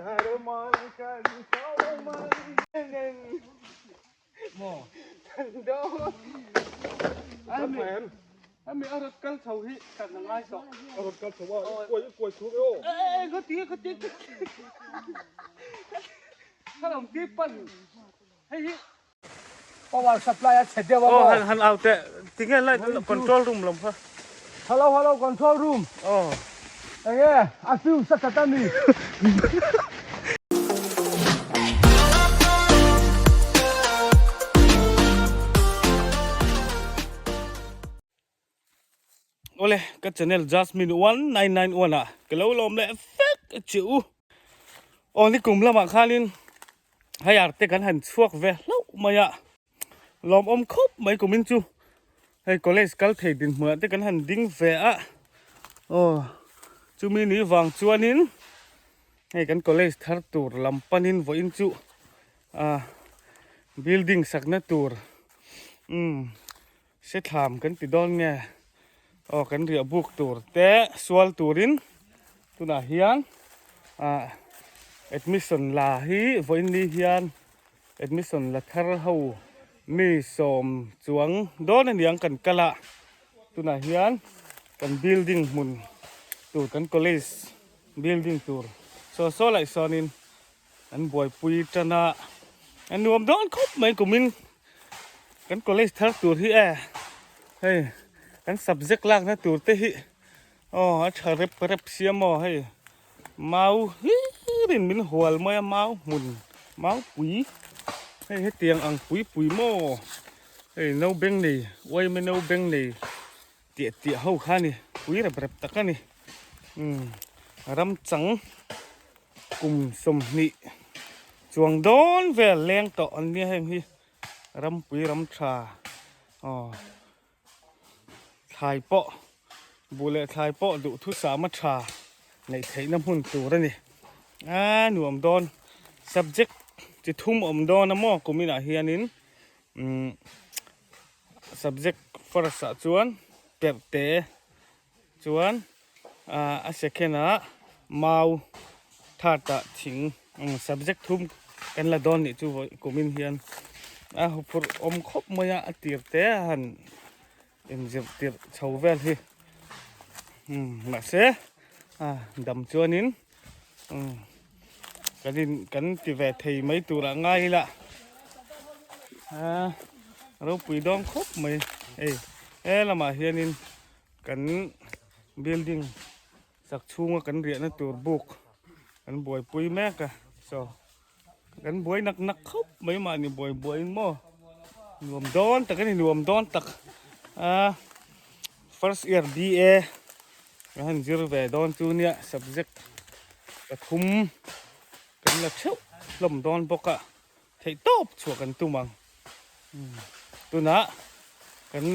Hemi a rawn kal chho hi kan la ngai tawh. A rawn kal chho a, i kuai i kuai chhung e aw. E e khati khati khalam ti pan hei hi power supply a chhe deuh a maw. Aw han han au teh tinge light control room lam kha. Hello hello control room. Aw. Enge a fuse a chat a mi. Awle ka channel Jasmine 1991 ah ka lo lawm leh vek a che u. Aw ni kum lamah khanin hei arte kan han chhuak ve hlauh mai a, lawmawm khawp mai kumin chu hei college kal thei dinhmunah te kan han ding ve a, aw chumi ni vang chuanin hei kan college thar tur lam panin vawiin chu ah building sakna tur umm Sethlam kan ti dawn nge aw kan riah buk tur te sual turin tunah hian ah admission la hi vawiin ni hian admission la thar ho mi sawm chuang dawn a niang kan kal a tunah hian kan building hmun tur kan college building tur saw saw laih sawnin An buaipui tan a, a nuam dawn khawp mai kumin kan college thar tur hi e hei kan subject lakna tur te hi aw a tha rep rep sia maw hei mau hlirin min hual mai a mau hmun mau pui hei hetiang ang pui pui maw hei naubeng nei uaime naubeng nei tiah tiah ho kha a ni pui rep rep tak a ni umm ram chang. Kum 20 chuang dawn vel leng tawh an nia heng hi rampui ram tha aw thlai pawh buh leh thlai pawh duhthusam a tha neih theihna hmun tur a ni a nuam dawn subject chi thum awm dawn a maw kum inah hianin umm subject first ah chuan perh te chuan a second ah mau third ah thing subject thum kan la dawn nih chu vawi kumin hian a huphurh awm khawp mai a a tir te a han inzir tirh chho vel hi mahse a dam chuanin kan in kan ti ve thei mai turah ngai ila a ropui dawn khawp mai hei he lamah hianin. Kan building sak chhunga kan riahna tur buk kan buaipui mek a so kan buai nak nak khawp mai mahni buai buaiin maw nuam dawn tak a ni nuam dawn tak a first year BA kan han zir ve dawn chu nia subject pathum kan la theuh hlawm dawn bawk a. Theih tawp chhuah kan tum ang. Tunah kan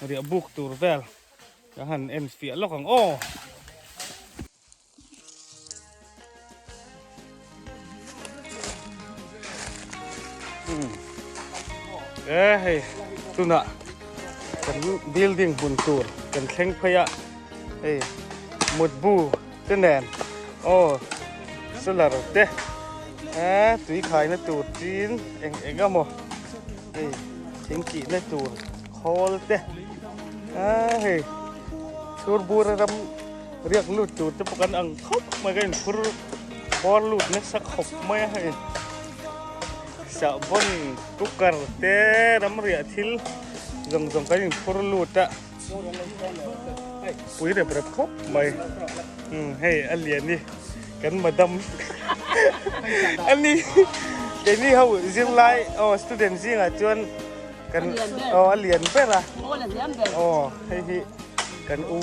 riah buk tur vel ka han en fiah lawk ang aw. E hei tunah kan building hmun tur kan thleng phei a hei mutbu te nen aw solar te eh tui khaina tur tin eng eng emaw hei thing kihna tur khawl te ah hei chhur bur a ram riak lut tur te pawh kan ang khawp mai ka inphur bawr lut nasa khawp mai a hei sahbawn cooker te ram riah thil zawng zawng kan inphur lut a. Pui rep rep khawp mai hei a lian hi kan madam ani keini ho zirlai aw student zingah chuan kan aw a lian ber a aw hei hi kan u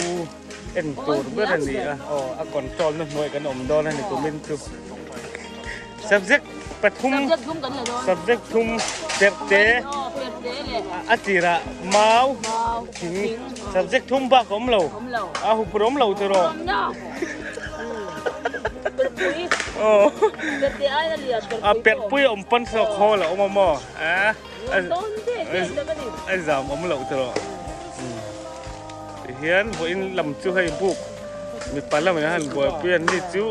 en tur ber a ni a aw a control na hnuai kan awm dawn a ni kumin chu subject pathum subject thum perhte a tirah mau thing subject thum bak a awm lo a huphur awm lo tiraw a perhpui a awm pawn saw khawl a awm a maw a zam awm lo tiraw tihian vawiin lam chu hei buk mipa lamah hian buaipui an ni chu.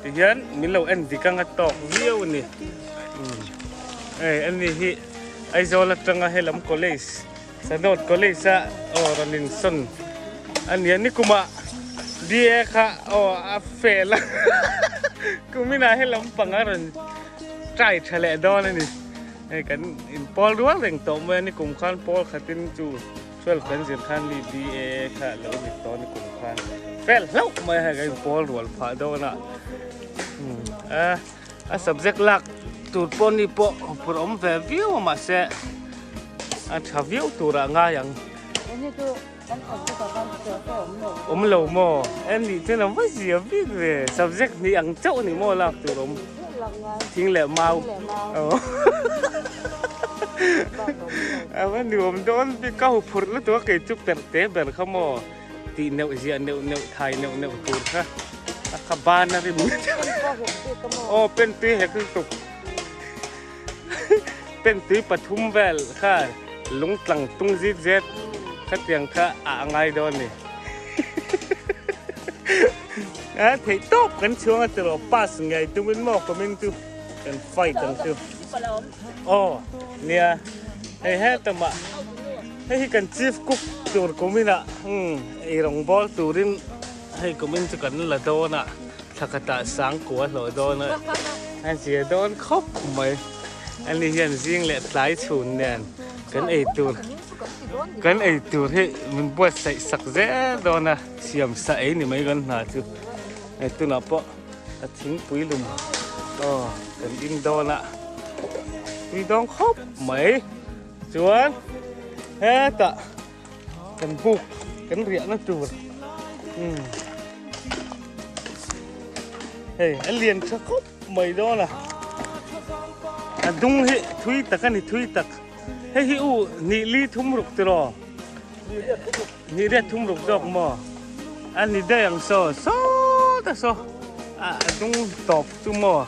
Tihian min lo en dik anga tawk viau a ni. Hei ani hi Aizawl atanga helam college Sadawt college a aw rawn insawn a nia nikumah BA kha aw a fail a kuminah helam pang a rawn try tha leh dawn a ni. Hei kan inpawl rual reng tawh mai a nikum khan pawl khatin chu 12 kan zir khan mi BA kha lo ni tawh ni kum khan fel hlauh mai hei kan pawl rual phah dawn a a a subject lak tur pawh ni pawh phur awm ve viau a mahse a tha viau tur ah ngai ang awm lo maw en nih chuan a va zia bik ve subject hnih ang chauh ni maw lak tur awm thing leh mau A va nuam dawn bik ka huphurh lutuk a kei chu perh te ber kha maw tih neuh ziah neuh neuh thai neuh neuh tur kha a kha ban a rim aw pen tui hek lutuk pen tui pathum vel kha lung tlang tung zit zet khatiang kha a angai dawn a ni a theih tawp kan chhuang a tiraw pass ngei tumin maw comment chu kan fight ang chu. Aw nia hei hetamah hei hi kan chief cook tur kuminah umm ei rawng bawl turin hei kumin chu kan la dawn a thla khatah sangkua hlawh dawn a a zia dawn khawp mai ani hian zing leh tlai chhun nen kan ei tur kan ei tur hi min buatsaih sak zel dawn a siam sa ei ni mai kan hna chu hei tunah pawh. A thingpui lum aw kan in dawn a tui dawng khawp mai chuan hetah kan buk kan riahna tur umm hei a lian tha khawp mai dawn a a dung hi thui tak a ni thui tak hei hi u hnih li thum ruk tiraw Ni riat thum ruk zawk maw? A ni daih ang saw sawt a saw a dung tawp chu maw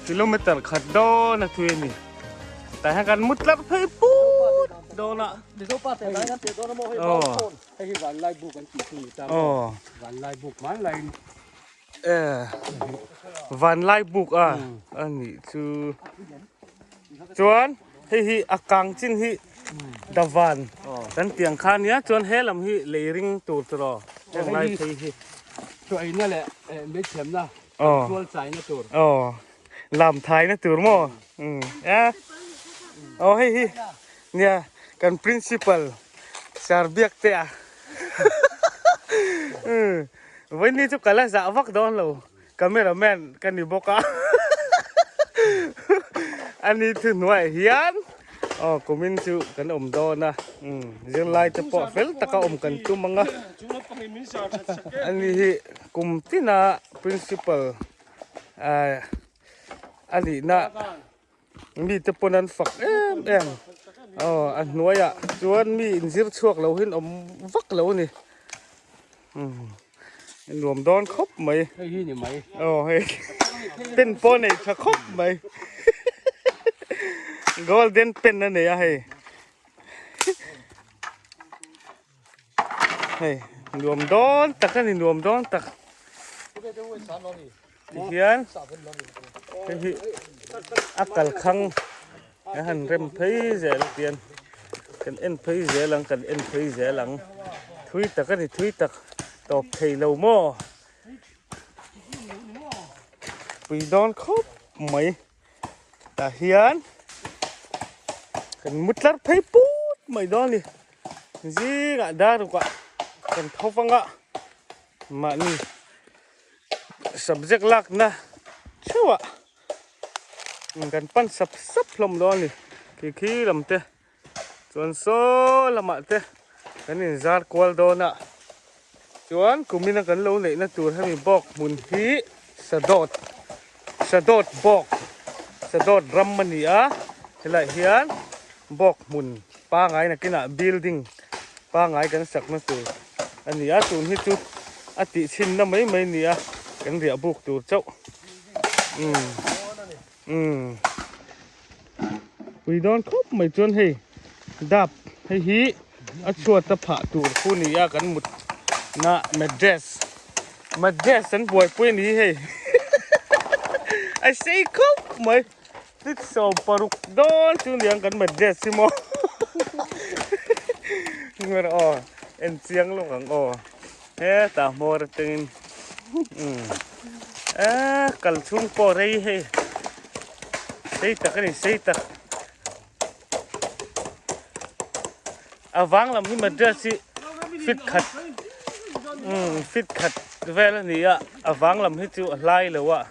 kilometer khat dawn a thui a ni. Tah hian kan mu tlar phei put dawn a. Aw. Vanlai buk a a nih chu chuan hei hi a kang chin hi davan kan tih ang kha nia chuan he lam hi lei ring tur chu raw heng lai phei hi chuaina leh meithiamna tual chaina tur aw lam thaina tur maw a aw hei hi nia kan principal sir Biaktea Vawiini chu ka la zah vak dawn lo, camera man ka ni bawk a, a ni thu hnuaiah hian aw kumin chu kan awm dawn a, umm zirlai te pawh fel taka awm kan tum ang a, a ni hi kum tina principal ah a nihna. Mite pawn an fak em em aw a hnuaiah chuan mi inzir chhuak lo hian awm vak lo a ni umm a nuam dawn khawp mai hei hi ni mai aw hei pen pawh a nei tha khawp mai golden pen a nei a hei hei nuam dawn tak a ni nuam dawn tak tihian hei hi a kalkhang a han rem phei zel tian kan en phei zel ang kan en phei zel ang thui tak a ni thui tak tawp thei lo maw pui dawn khawp mai. Tah hian kan mu tlar phei put mai dawn a ni zingah dar rukah kan tho vang a mahni subject lakna theuhah kan pan sap sap hlawm dawn a ni khi khi lam te chuan saw lamah te kan inzar kual dawn a chuan kumina kan lo neihna tur hemi bawk hmun hi sadawt sadawt bawk sadawt ram a ni a helaiah hian bawk hmun pangai nakinah building pangai kan sakna tur a ni a tun hi chu a tih chhinna mai mai a ni a kan riah buk tur chauh umm umm. Pui dawn khawp mai chuan hei dap hei hi a chhuat a phah tur khu ni a kan mut na mattress mattress an buaipui a ni hei. A sei khawp mai. Feet 60 dawn chu niang kan mattress hi maw. Ngar aw en chiang lawk ang aw. Hetah hmawr atangin umm eh kal chhung pawh rei hei sei tak a ni sei tak. A vang lam hi mattress hi feet khat umm feet khat vel a ni a a vang lam hi chu a hlai lo a.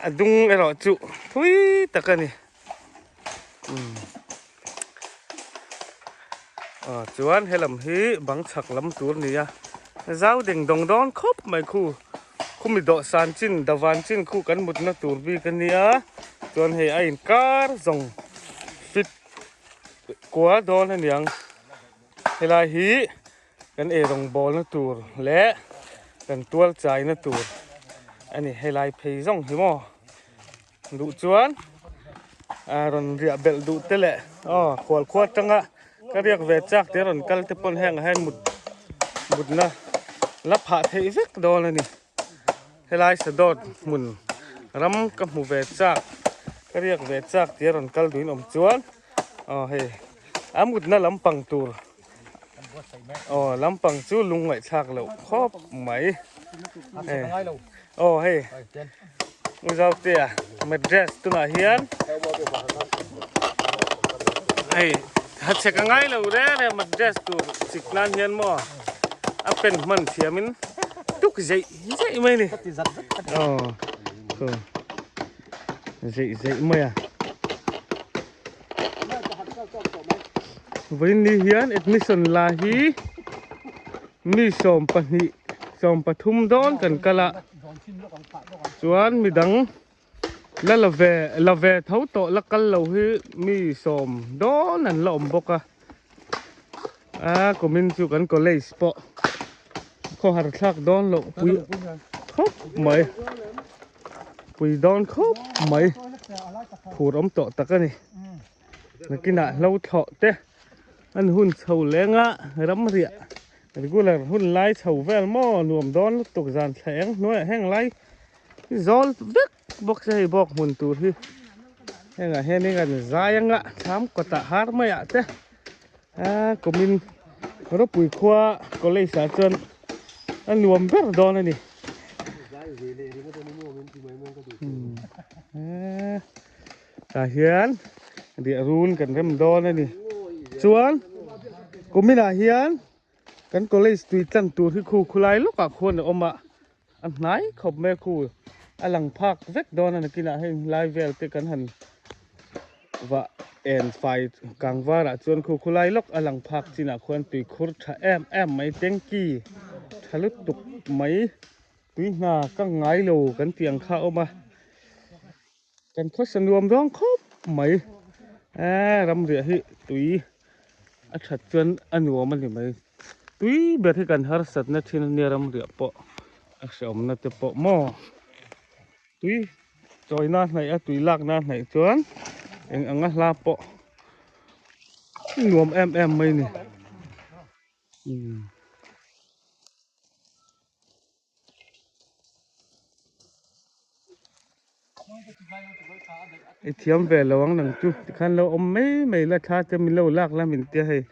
A dung erawh chu thui tak a ni aw chuan helam hi bang chhak lam tur a ni a zau ding dawng dawn khawp mai khu khumi dawhsan chin davan chin khu kan mutna tur bik a nia chuan hei a inkar zawng fit kua dawn a niang helai hi. Kan eirawng bawlna tur leh kan tual chaina tur a ni helai phei zawng hi maw duh chuan a rawn riah belh duh te leh aw khual khua atanga ka riak ve chak te rawn kal te pawn heng ah hian mut mutna la phah theih vek dawn a ni helai sadawt hmun ram ka hmu ve chak ka riak ve chak te rawn kal duhin awm chuan aw hei a mutna lampang tur. Aw lampang chu lung ngaihthlak loh khawp mai hei aw hei Uzautea mattress tunah hian hei hachhek a ngai lo reng reng mattress tur chik nan hian maw a pen hman thiamin tuk zeih zeih mai a ni aw zeih zeih mai a. Vawiin ni hian admission la hi mi 12 13 dawn kan kal a chuan midang la la ve la ve tho tawh la kal lo hi mi 10 dawn an la awm bawk a a kumin chu kan college pawh khawhar thlak dawn loh pui khawp mai. Pui dawn khawp mai phur awm tawh tak a ni nakinah hlo thlawh te an hun chho leng a ram riah regular hun lai chho vel maw nuam dawn lutuk zan thla eng hnuaiah heng lai hi zawl vek bawk se hei bawk hmun tur hi hengah hianin an zai anga thlam kawtah har maiah te a kumin rawpui khua college ah chuan a nuam ber dawn a ni. Tah hian riah run kan rem dawn a ni chuan kuminah hian kan college tui tlang tur hi khu khulai lawkah khuan a awm a a hnai khawp mai a khu a lang phak vek dawn a nakinah heng lai vel te kan han vah en fai kang varah chuan khu khulai lawk a lang phak chinah khuan tuikhur tha em em mai tanky tha lutuk mai tui hna ka ngai lo kan tih ang kha a awm a kan khawsa nuam zawng khawp mai eee ramriah hi tui a that chuan a nuam a ni mai tui ber hi kan harsatna thin ania ramriah pawh a hrehawmna te pawh maw tui. Chawina hnaih a tui lakna hnaih chuan eng anga hla pawh nuam em em mai ni. Umm. I thiam ve lo ang nang chu tikhan lo awm mai mai la thla te min lo lak la min tia hei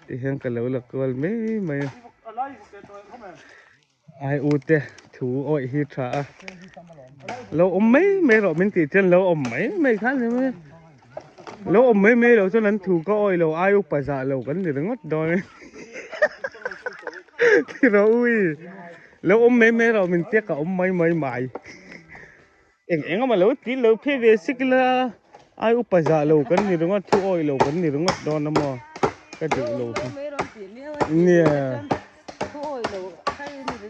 tihian ka lo la kual mai mai a. Ai u te thu awih hi tha a lo awm mai mai rawh min tih chuan lo awm mai mai kha ni mai lo awm mai mai lo chuan an thu ka awih lo ai upa zah lo kan ni ringawt dawn ti rawh ui lo awm mai mai rawh min tia ka awm mai mai mai eng eng emaw lo ti lo phei ve sik ila ai upa zah lo kan ni ringawt thu awih lo kan ni ringawt dawn a maw ka duh lo kha nia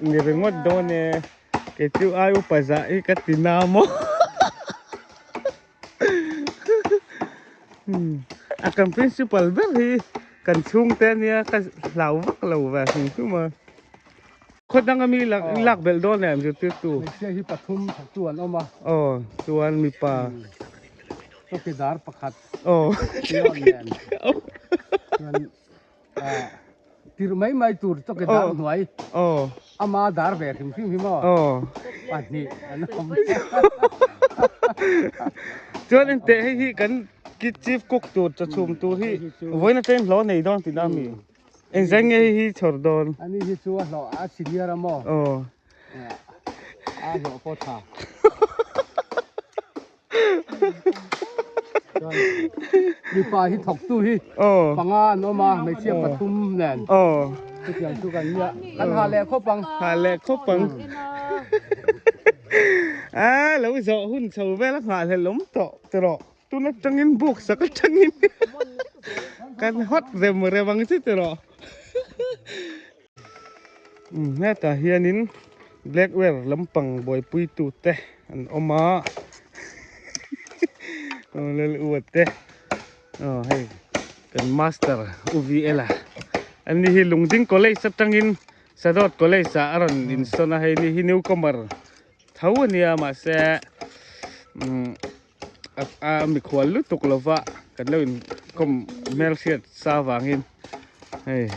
ni ringawt dawn e kei chu ai upa zah hi ka ti na maw a kan principal ber hi kan chhungte ania ka hlau vak lo ve hrim hrim a. Khaw danga mi lak lak belh dawn em zirtirtu? Hmeichhia hi pathum thawktu an awm a. Aw chuan mipa. Chawkidar pakhat. Aw. Pion nen. Chuan ah. tirh mai mai tur chawke dar hnuai ama dar ve hrim hrim hi maw pahnih an awm. Chuan enteh hei hi kan chief cook tur chaw chhum tur hi vawiin atangin hlawh nei dawn tihna ami? Engzai nge hei hi chhawr dawn? Ani hi chu a hlawh a senior a maw? A hlawh pawh tha. Mipa hi thawktu hi panga an awm a, hmeichhia pathum nen chutiang chu kan nia. Kan ha leh khawp ang. Ha leh khawp ang. A lo zawh hun chho vel a nghahhlelh awm tawh tawh. Tun atangin buk sak atangin kan hot rem rem ang che tawh. Hetah hianin blackware lampang buaipui tute an awm a aw lal u te aw hei kan master u v l a ani hi lungding college atangin sadawt college ah a rawn insawn a hei ni hi newcomer tho a nia mahse umm a mikhual lutuk lova kan lo inkawm hmelhriat sa vangin hei.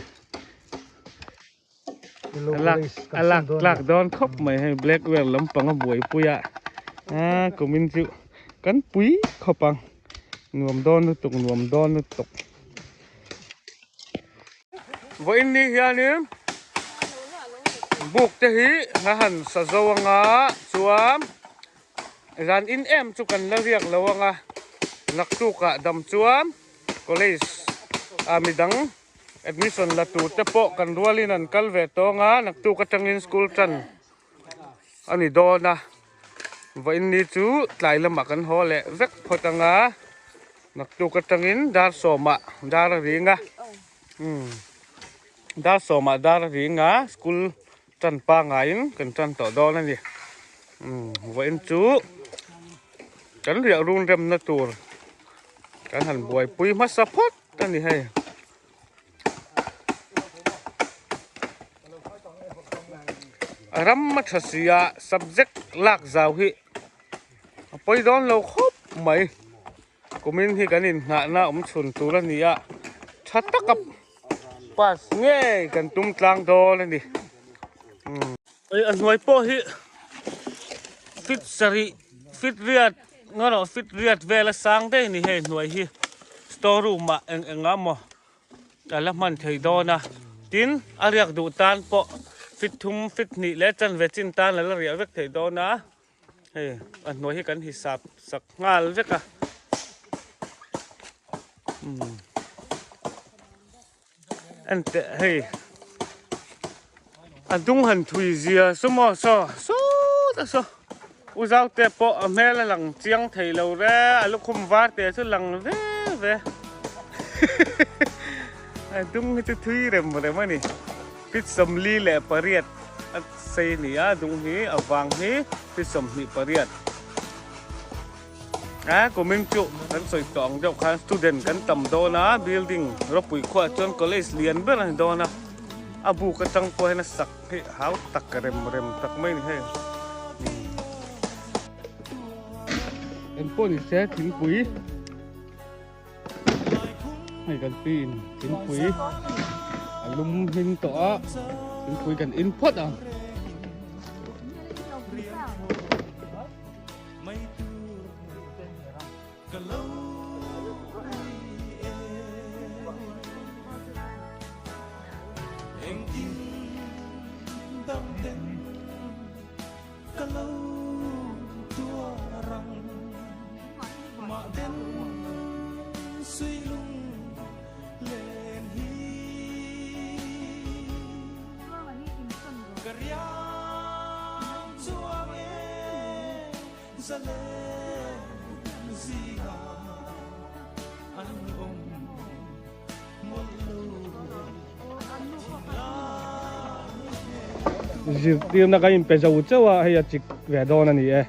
A lak tlak dawn khawp mai hei blackware lampang a buaipui a a kumin chu kan pui khawp ang nuam dawn lutuk nuam dawn lutuk vawiin ni hianin buk te hi a han sa zo anga chuan zan in em chu kan la riak lo anga naktukah dam chuan college ah midang. Admission la tur te pawh kan rualin an kal ve tawng a, naktuk atangin school tan a ni dawn a, vawiin ni chu tlai lamah kan haw leh vek phawt ang a, naktuk atangin dar sawmah dar a ring a, umm dar sawmah dar a ring a, school tan pangaiin kan tan tawh dawn a ni, umm vawiin chu kan riah run remna tur kan han buaipui hmasa phawt. A ni hei. A ram a tha si a, subject lak zau hi a pawi dawn lo khawp mai. Kumin hi kan inhnahna awm chhun tur a ni a, tha taka pass ngei kan tum tlang dawn a ni. Hei a hnuai pawh hi fit sarih fit riat Nga rawh fit riat vel a sang daih a ni hei hnuai hi store room ah eng eng a maw a la hman thei dawn a tin a riak duh tan pawh fit thum fit hnih leh chanve chin tan a la riah vek thei dawn a hei a hnuai hi kan hisap sak nghal vek a umm. Enteh hei a dung han thui zia saw maw saw sawt a saw u zau te pawh a hmel a lang chiang thei lo re a lukhum var te chu lang ve ve a dung hi chu thui rem rem a ni fit sawmli leh pariat a sei a ni a dung hi a vang hi fit sawmhnih pariat. A kumin chu kan sawi tawh ang deuh khan student kan tam dawn a building ropui khuaah chuan college lian ber a ni dawn a a buk atang pawh hian a sak hi hau tak rem rem tak mai a ni hei eng pawh ni se thingpui hei kan pi in thingpui a lum hmin tawh a thingpui kan in phawt ang. Zirtirna kan inpe zo chauh a hei a chik ve dawn a ni e.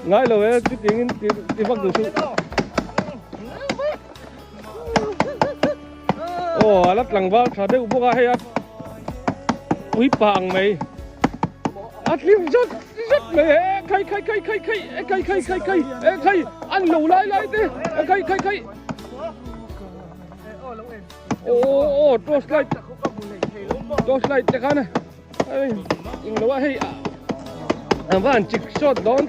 Ngai lo e chutiangin ti vak duh suh. Aw a la tlangval tha deuh bawk a hei a ui pa ang mai a tlim zat zat mai e khai khai khai khai khai e khai khai khai khai e khai. An lo lai lai te khai khai khai aw aw torch light torch light te khan ai eng lo a hei an va han chik shot dawn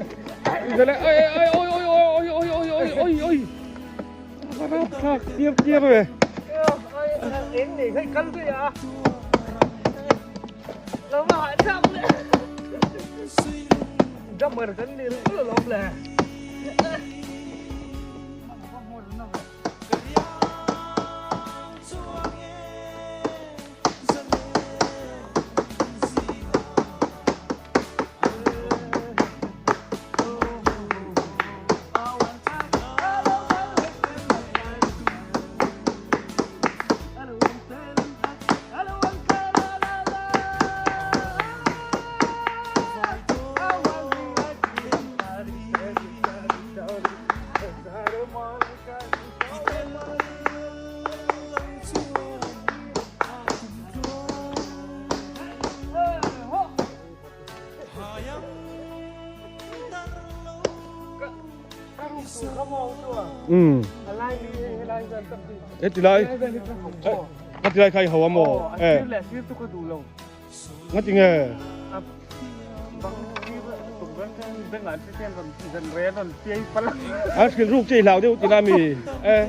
vele ai ai oi oi oi oi oi oi oi oi va rap thlak tiap tiap ve eng nei hei kal ve a lo ma ha chak le Drummer kan ni ringawt alawm le. Um he ti lai ka ti lai kha i ho a maw eh Nga ti nge? A thil ruk che i hlau deuh tina mi? Eh.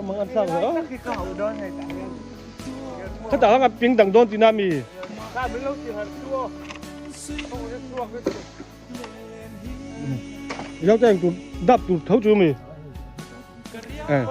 Mang an thlak zo. Ka ta nga ping dang dawn tina mi? Ilau ta eng tur dap tur tho chu mi? Eh.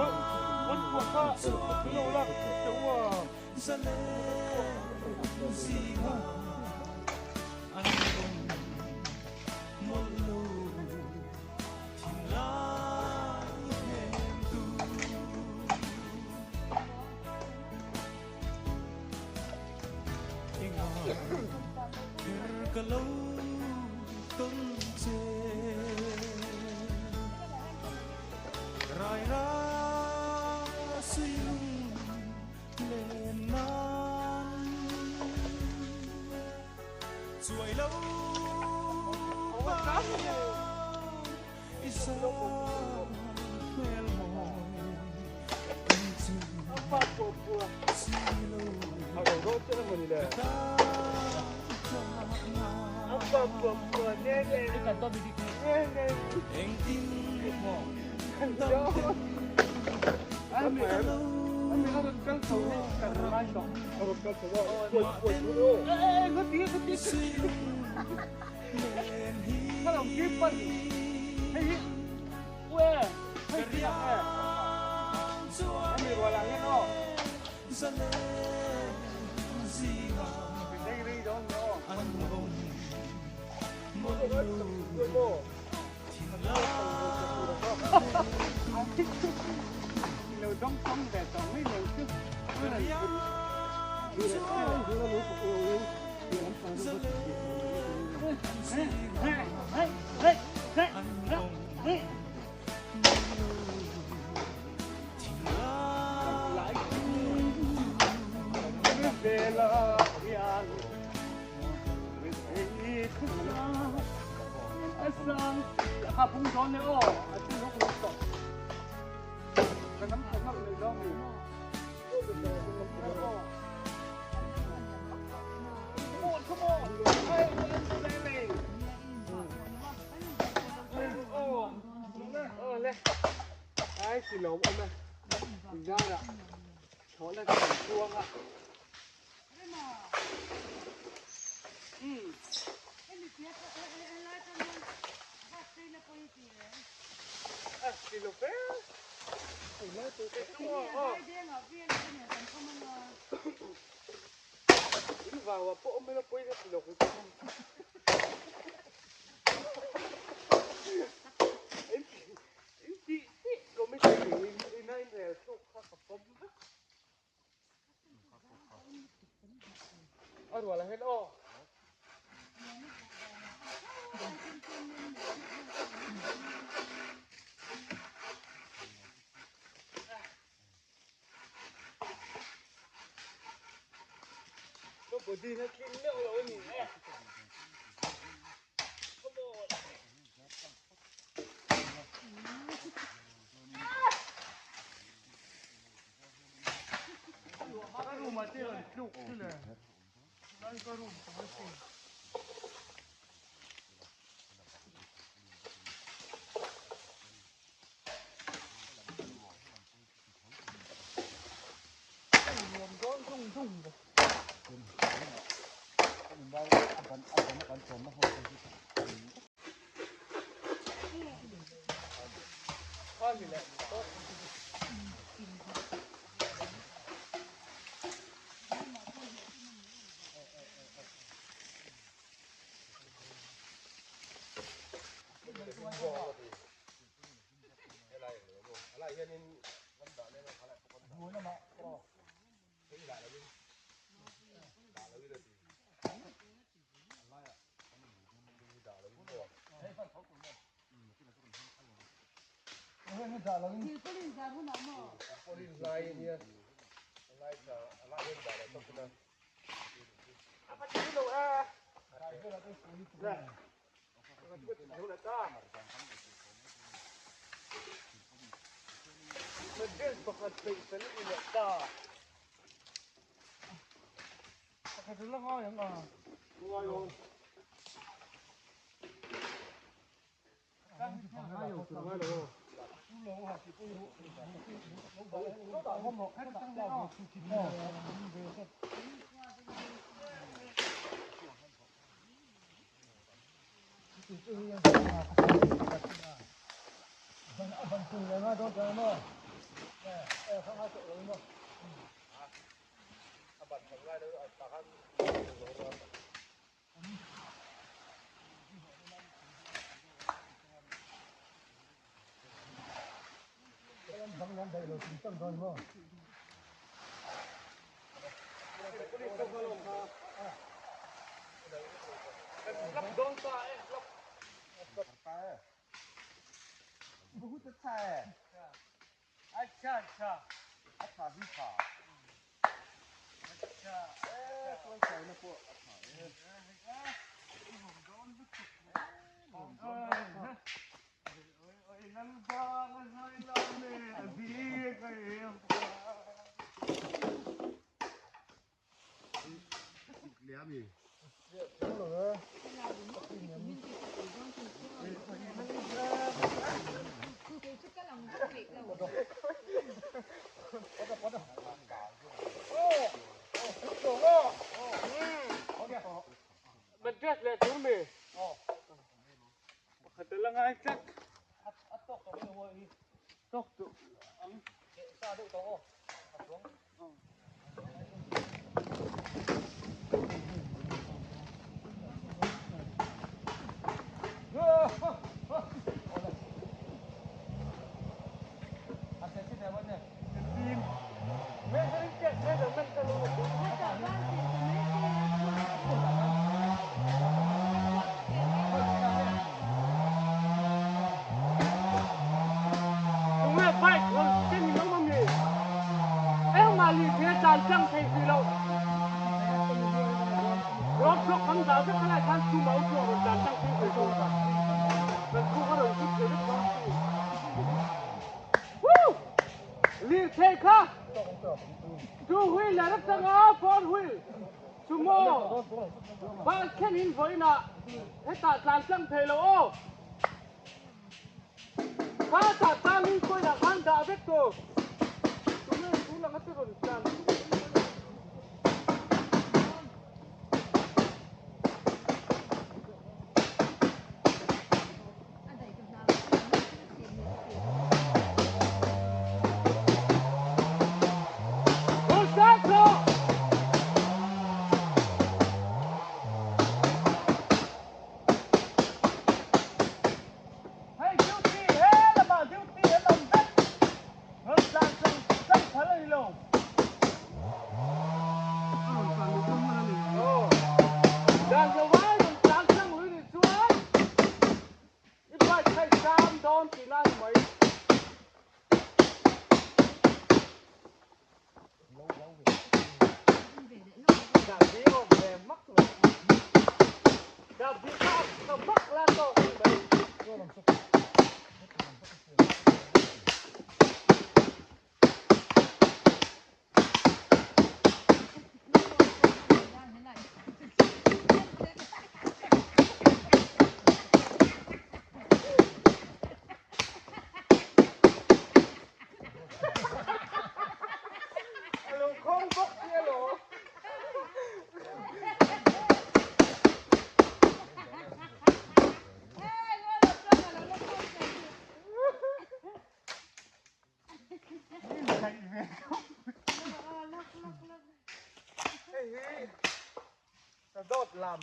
lam.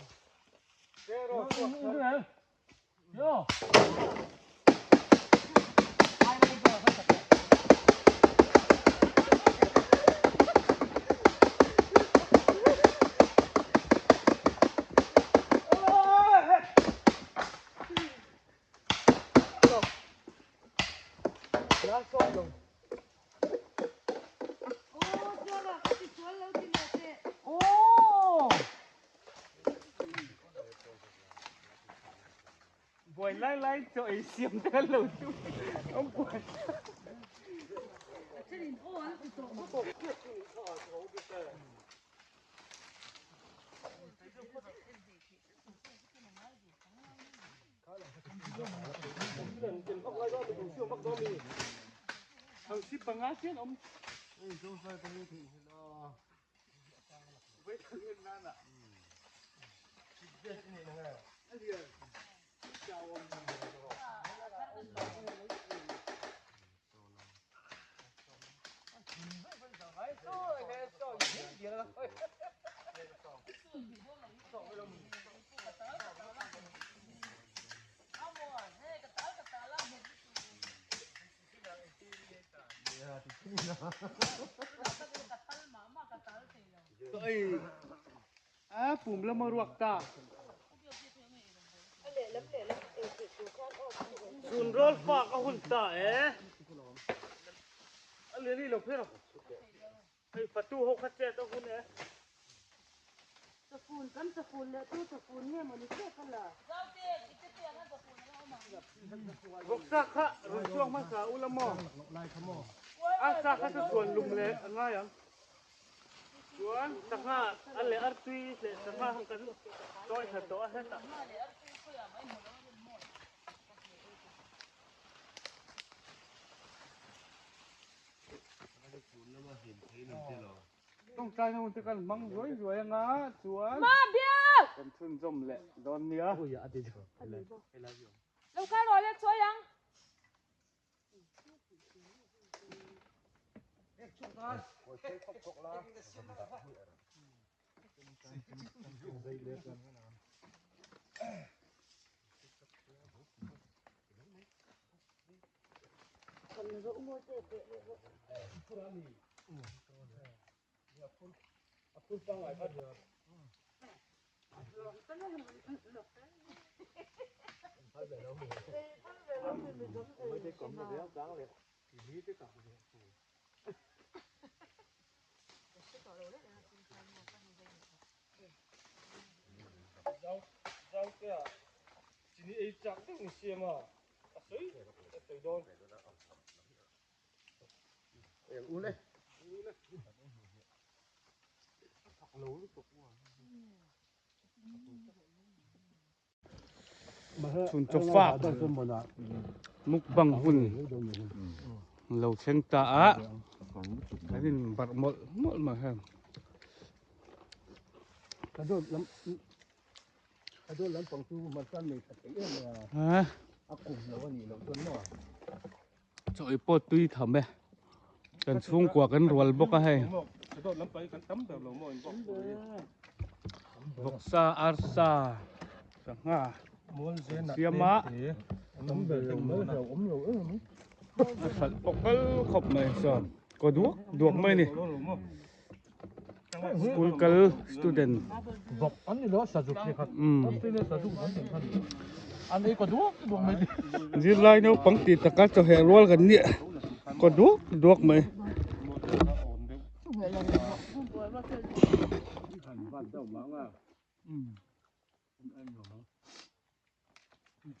Yo. Buai lai lai chaw ei siam te kan lo chu awm kual. Hausi panga chian awm. A pum lama ruak ta. Chun rawl fak a hun ta e. A lian hi lo pher a. Hei fatu ho kha chet a hun e. Chafun kan chafun leh tu chafun nge mawni chiah ka la. Vawksa kha rawn chhuak hmasa ula maw? A sa kha chu chuan lum leh a ngai ang. Chuan sangha a leh artui leh sangha kha kan chawi thla tawh a hetah. Tawngtai na hun te kan hmang zuai zuai anga chuan kan chhunzawm leh dawn nia. Lo kal rawh le chawi ang. Chini ei chak deuh ni siam a, a sawi a sawi dawn. Chhun chaw fak mukbang hun lo thleng ta a, kan in barh mawlh mawlh mai heng. Chaw ei pawh tui tham e, kan chhungkua kan rual bawk a hei. Vawksa, arsa, sangha siam a, a hralh pawh kal khawp mai sawn kaw duak duak mai a ni. School kal student Vawk an ni lo a sazuk ni khat sazuk an ni khat an ei kaw duak duak mai ni. Zirlai naupang tih taka chawheh rual kan nia kaw duak duak mai.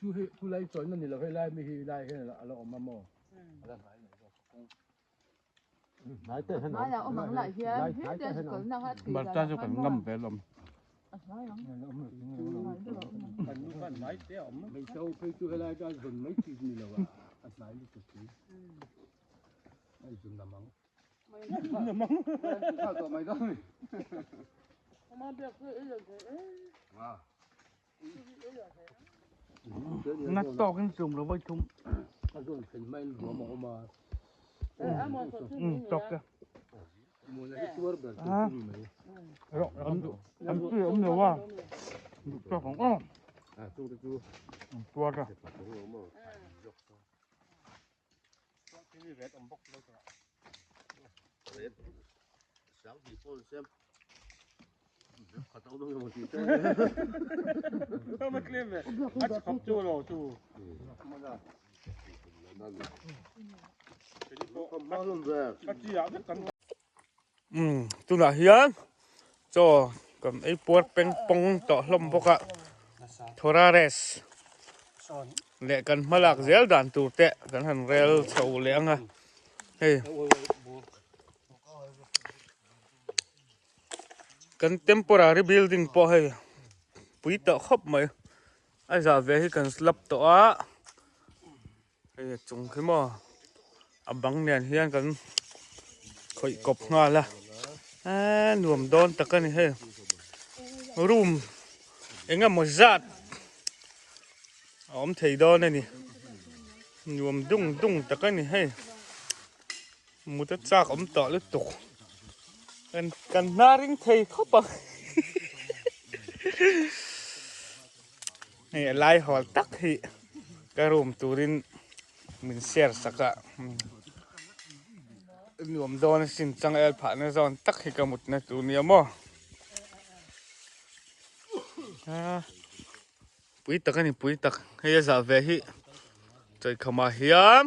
Chu hei chu lai chawlhna ni lo hei lai mi hi lai hian a la awm a maw a la hnai mai zawk hnai te hian Hmaiah awm ang lah hian hei te chu kalna kha tui Marta chu kan ngam ve alawm. A hnai ang. Kan nu khan hnai te a awm. Hmeichhe ho phei chu helai ka zawn mai chi ni lo a a hnai lutuk hi a zun lam ang. Namang. Na tawkin chum lo vai thum. Tawk e. An tui awm lo a, duh tawk ang aw. An tuar a. Umm tunah hian chaw kan ei puar peng pawng tawh hlawm bawk a Thorares leh kan hma lak zel dan tur te kan han rel chho leh ang a hei kan temporary building pawh hei pui tawh khawp mai a zah ve hi kan slab tawh a. Hei a chung khi maw a bang nen hian kan khawih kawp nghal a eee nuam dawn tak a ni hei room eng emaw zat a awm thei dawn a ni nuam dung dung tak a ni hei mut a chak awm tawh lutuk kan kan hnar ring thei khawp ang Hei a lai hawl tak hi ka room turin min share sak a nuam dawn asin changel phahna zawn tak hi ka mutna tur nia maw pui tak a ni pui tak hei a zah ve hi chawikhamah hian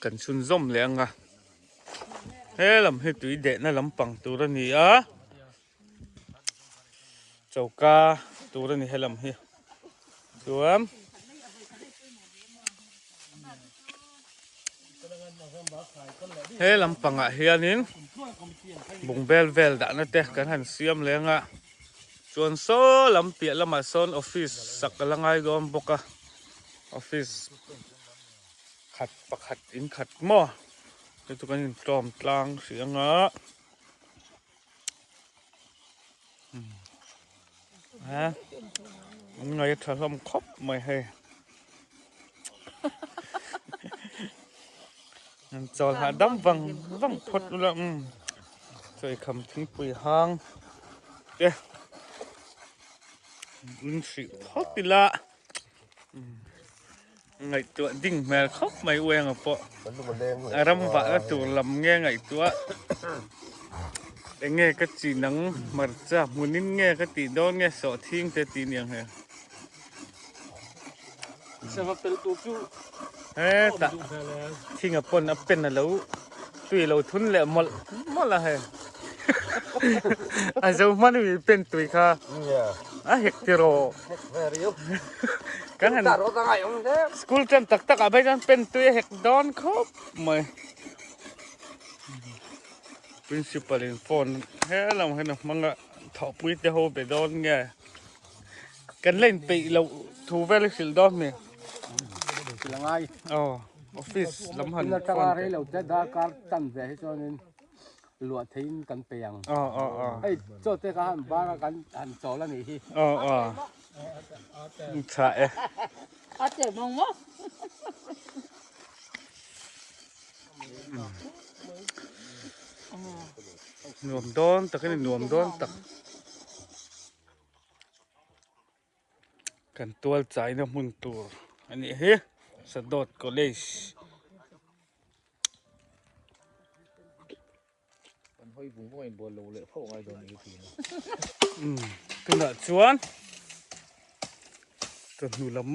kan chhunzawm leh ang a he lam hi tui dehna lampang tur a ni a. Choka tur a ni helam hi chuan he lampangah hianin bungbel vel dahna te kan han siam leng a chuan saw lam piah lamah sawn office sak a la ngai dawn bawk a office khat pakhat in khat maw chu chu kan intlawm tlang hrih ang a. Ha an ngai a tha hlawm khawp mai hei an chawl hahdam vang vang phawt ula umm chawikham thingpui hang te in hrih phawt ila. Ngaihtuah ding hmel khawp mai Uenga pawh a ram vahna tur lam nge ngaihtuah eng nge ka chi nang hmarcha hmunin nge ka tih dawn nge sawhthing te tih niang he hetah thinga pawn a pen a lo tui a lo thun leh mawlh mawlh a hei a zo hman mi pen tui kha a hek tiraw. Kan han school tan tak tak ah phei chuan pen tui a hek dawn khawp mai principal in phone he lam hian a hmang a thawhpui te ho be dawn nge kan la inpeih loh thu vel hi hrilh dawn mi aw office lam han phone luah theiin kan pe ang. Aw aw aw. Hei chaw te kha han bar a kan han chawl a nih hi. Aw aw. Tha e. A che mawng maw. Nuam dawn tak a ni nuam dawn tak. Kan tual chaina hmun tur a nih hi Sadawt College. Tunah chuan chawhnu lam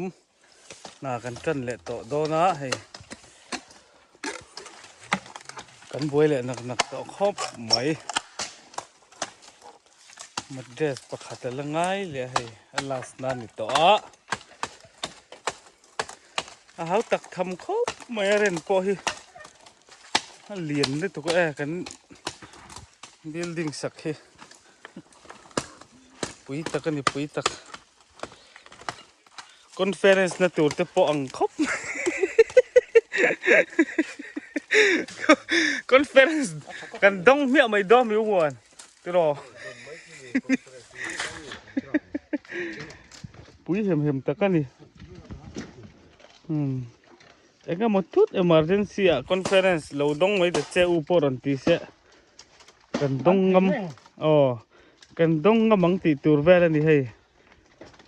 hna kan tan leh tawh dawn a hei kan buai leh nak nak tawh khawp mai matress pakhat a la ngai leh a hei a last na a ni tawh a. A hau tak tham khawp mai a ren pawh hi a lian lutuk e kan building sak hi pui tak a ni pui tak conference na tur te pawh ang khawp mai conference kan dawng hmiah mai dawn mi uan tiraw pui hem hem tak a ni. Engemaw thut emergency ah conference lo dawng mai ta che u pawh rawn ti se kan dawng ngam aw kan dawng ngam ang tih tur vel a ni hei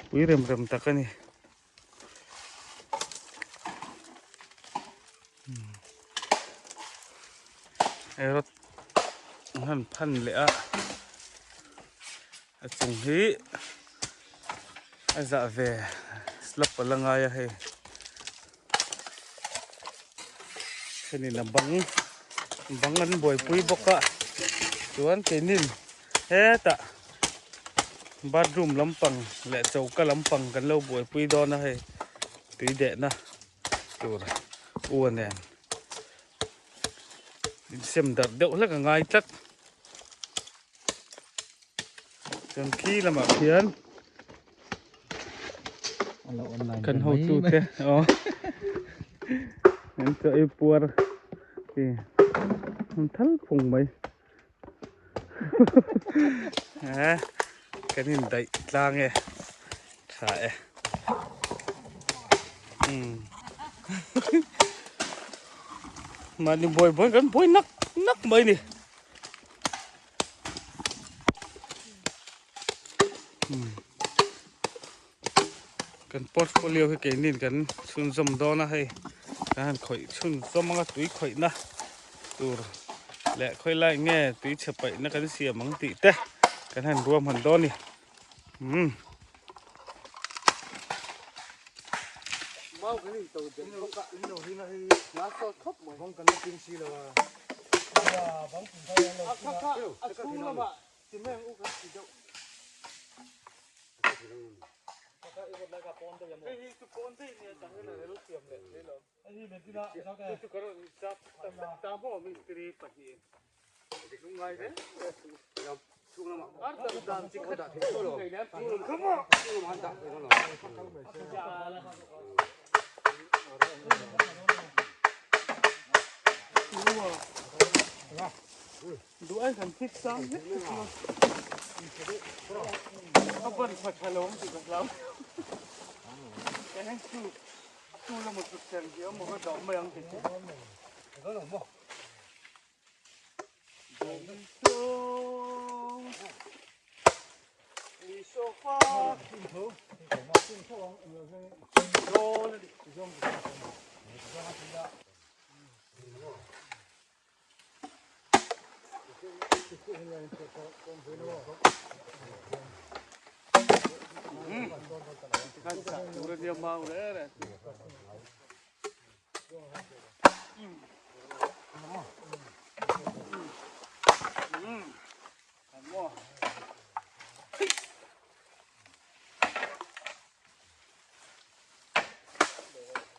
pui rem rem tak a ni. Erawt an han phan leh a a chung hi a zah ve slap a la ngai a hei thenin a bang bang an buaipui bawk a chuan keinin hetah bathroom lampang leh choka lampang kan lo buaipui dawn a hei tui dehna tur u a nen insem darh deuh hlek a ngai tlat chuan khi lamah khian kan hotu te aw an chaw ei puar ti an thal phung mai eh kan indaih tlang e tha e umm mahni buai buai kan buai nak nak mai ni Kan portfolio hi keinin kan chhunzawm dawn a hei kan han khawih chhunzawm anga tui khawihna tur leh khawi lai nge tui chhe paihna kan siam ang tih te kan han ruam han dawn a ni umm. Mau kan in to den bawk a in lo ring a hei hna sawt khawp mai bang kan la ping si lo a bang ping kha an lo a kha kha a chhung lamah cement u kan ti deuh hei hi chu pawn daih nia tah hian a lo siam leh thei lo chu chu ka rawn chap ta maw mistiri pahnih Duh kan thik sang hlek te chu a ban tha tha lo ang tih ka hlau. Ka heng chu chu lama chut thleng hi a maw ka dah mai ang tih chu.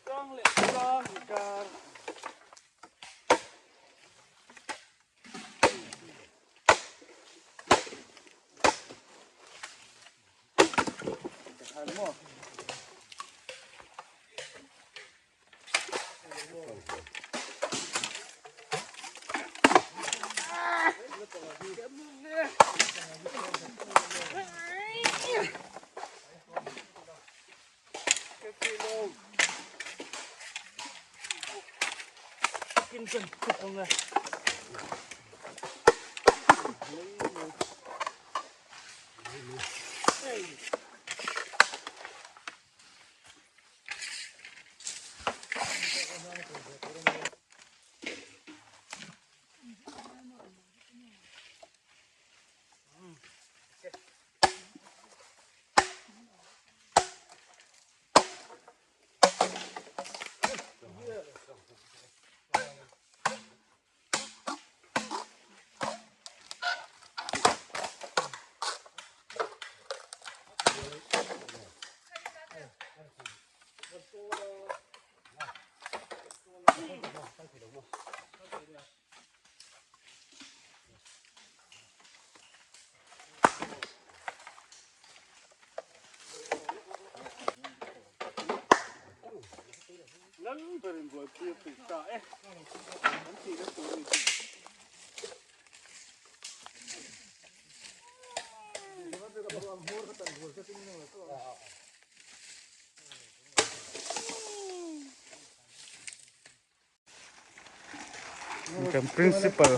Tlang leh tlang inkar. Lal berin buaipui a pui ta e an tih na tur a ni. Kan principal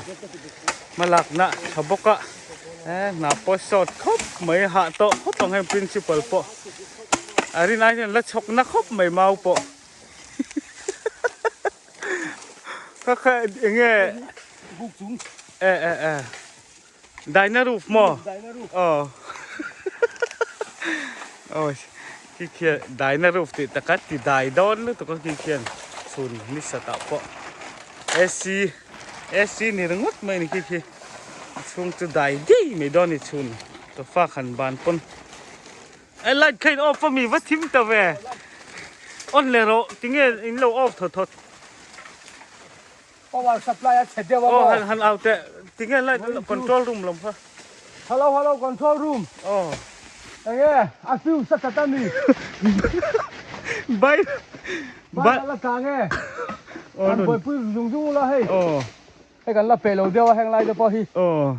hmalakna tha bawk a hna pawh sawt khawp mai hah tawh khawp ang heng principal pawh a rin ai hian la chhawk na khawp mai mau pawh kha kha eng nge e e e Dyna roof maw aw aw khi khian Dyna roof tih taka ti dai dawn lutuk a khi khian chhun ni satah pawh AC AC ni ringawt mai a ni khi khi a chhung chu dai dei mai dawn a ni chhun sofa khan ban pawn e light kha in off a mi va thim ta ve on leh rawh tinge in lo off thawt thawt. Power supply a chhe deuh a maw? Aw han han au teh tinge light control room lam kha. Hello hello control room. Aw. Enge a fuse a chat a mi. Bai bai la tla nge. Kan buaipui zung zung ula hei. Aw. Hei kan la pe lo deuh a heng lai te pawh hi. Aw.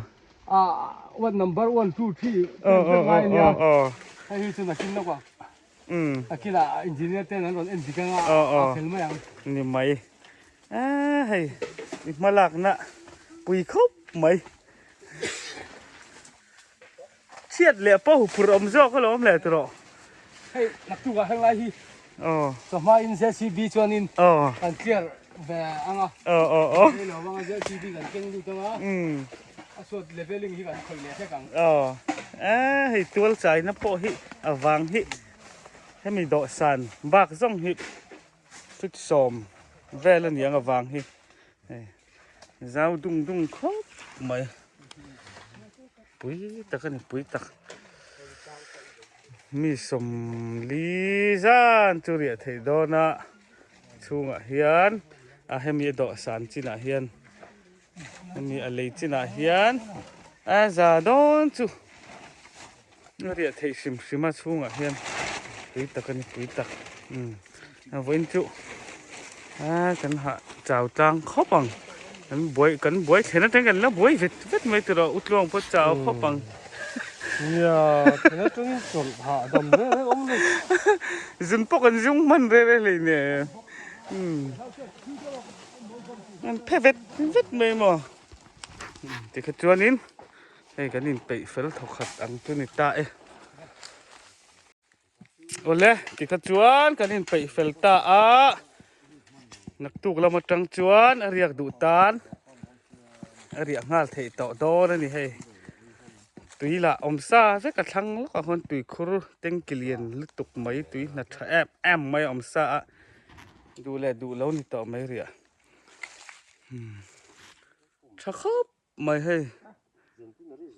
Ah what number 1 2 3 Aw aw aw aw. Hei hi chu nakin lawk ah. Umm. A kilah engineer ten an rawn en dik anga a fel mai ang. Ni mai. A hei i hmalakna pui khawp mai. Chhiat leh pawh huphurh awm zawk alawm le tawh. Hei naktuk ah heng lai hi. Aw. Chawhma in JCB chuanin Aw. kan clear ve anga. Aw aw aw. Hei lo anga JCB kan keng lut anga. Umm. A suat leveling hi kan khawih leh hlek ang. Aw. A hei tual chaina pawh hi a vang hi hemi dawhsan bak zawng hi Feet sawm vel a niang avang hi hei zau dung dung khawp mai pui tak a ni pui tak mi sawm li zan chu riah theih dawn a chhungah hian a hemi a dawhsan chinah hian hemi a lei chinah hian a za dawn chu A riah theih hrim hrim a chhungah hian pui tak a ni pui tak umm a vawiin chu a kan hah chau tlang khawp ang kan buai kan buai thlen atang kan la buai vet vet mai tur a utluang pawh chau khawp ang nia thlen atangin chawlh hah dam reng reng awm lo zun pawh kan zung hman reng reng hlei nen umm an phe vet vet mai maw tikha chuanin. Hei kan inpeih fel thawkhat ang chu ni ta e. Awle tikha chuan kan inpeih fel ta a, naktuk lam atang chuan a riak duh tan a riah nghal theih tawh dawn a ni hei. Tui lah awm sa vek a thlang lawk ah khuan tuikhur tanki lian lutuk mai tui hna tha em em mai a awm sa a, duh leh duh lo ni tawh mai riah. Tha khawp. Mai hei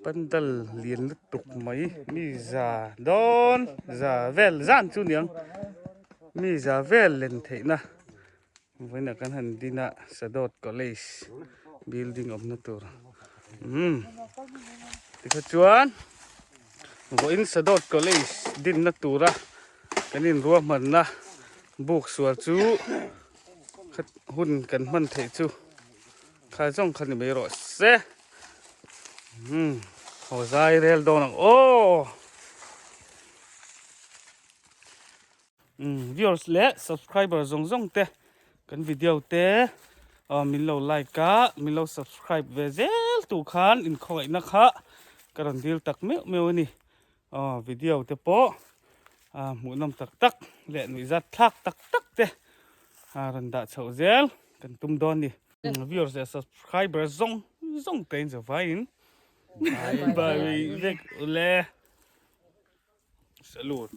pandal lian lutuk mai mi za dawn za vel zan chu niang mi za vel len theihna vawiinah kan han din a Sadawt college building awmna tur umm tikha chuan vawiin Sadawt college dinna tura kan inruahmanna buk sual chu hun kan hman theih chu. Kha zawng kha ni mai rawh se. Umm haw zai rel dawn ang aw. Umm viewers leh subscriber zawng zawng te kan video te aw min lo like a min lo subscribe ve zel tu khan inkhawngaihna kha ka rawn dil tak meuh meuh a ni. Aw video te pawh ah hmuhnawm tak tak leh nuihzat thlak tak tak te a rawn dah chhoh zel kan tum dawn ni. Viewers leh subscriber zawng zawng te in zavaiin bye bye vek ule salute.